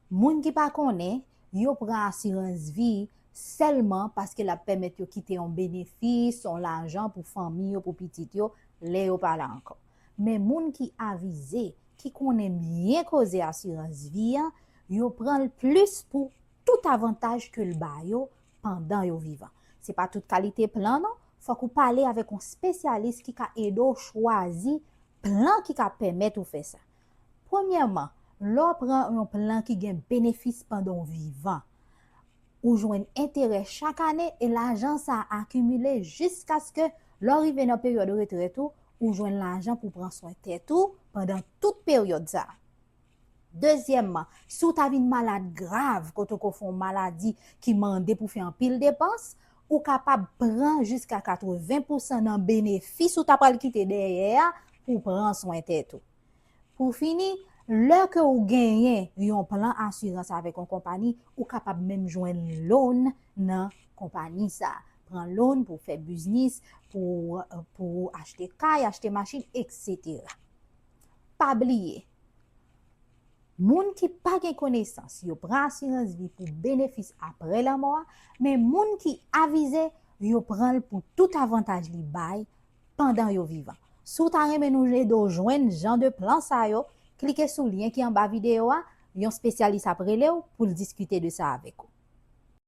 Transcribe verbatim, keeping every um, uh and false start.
Moun ki pa konnen, yo pran asirans vi sèlman paske l ap pèmèt yo kite yon benefis, yon lajan pou fanmi yo, pou pitit yo, lè yo pa la ankò. Men moun ki avize, ki konnen byen koze asirans vi an, yo pran l plis pou tout avantaj ke l ba yo pandan yo vivan. Se pa tout kalite plan non, fòk ou pale avèk yon spesyalis ki ka ede w chwazi plan ki ka pèmèt ou fè sa. Premyèman, lè w pran yon plan ki gen benefis pandan w vivan, ou jwenn enterè chak ane e lajan sa a akimile jiskaske lè w rive nan peryòd retrèt ou, ou jwenn lajan pou pran swen tèt ou pandan tout peryòd sa a. Dezyèmman, si w ta vin malad grav, kote w fè yon maladi ki mande pou fè anpil depans, ou kapab pran jiska katreven pousan nan benefis ou ta pral kite dèyè a pou pran swen tèt ou. Pou fini, lè ke ou genyen yon plan asirans avèk yon konpayi, ou kapab menm jwenn loan nan konpayi sa. Pran loan pou fè biznis, pou, pou achte kay, achte machin, etsetera. Pa bliye, moun ki pa gen konesans, yo pran asirans vi pou benefis apre lanmò a, men moun ki avize, yo pran l pou tout avantaj li bay pandan yo vivan. Si w ta renmen nou ede w jwenn jan de plan sa yo, klike sou lyen ki anba videyo a, yon spesyalis ap rele w pou l diskite de sa avèk ou.